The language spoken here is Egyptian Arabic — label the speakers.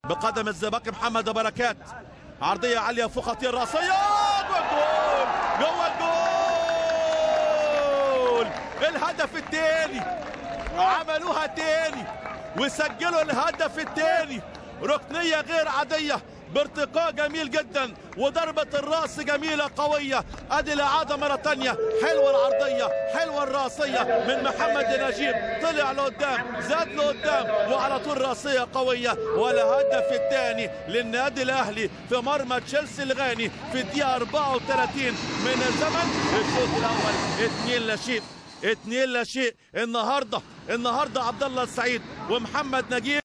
Speaker 1: بقدم الزباق محمد بركات، عرضية عالية فوق خطير، راسية، جوه الجول، جوه الجول، الهدف الثاني، عملوها تاني وسجلوا الهدف الثاني. ركنية غير عادية بارتقاء جميل جدا وضربة الرأس جميلة قوية. ادي الإعادة مرة تانية، حلوة العرضية، حلوة الرأسية من محمد نجيب، طلع لقدام، زاد لقدام، وعلى طول رأسية قوية. والهدف الثاني للنادي الأهلي في مرمى تشيلسي الغاني في الدقيقة 34 من الزمن. الشوط الأول 2-0، 2-0. النهارده عبد الله السعيد ومحمد نجيب.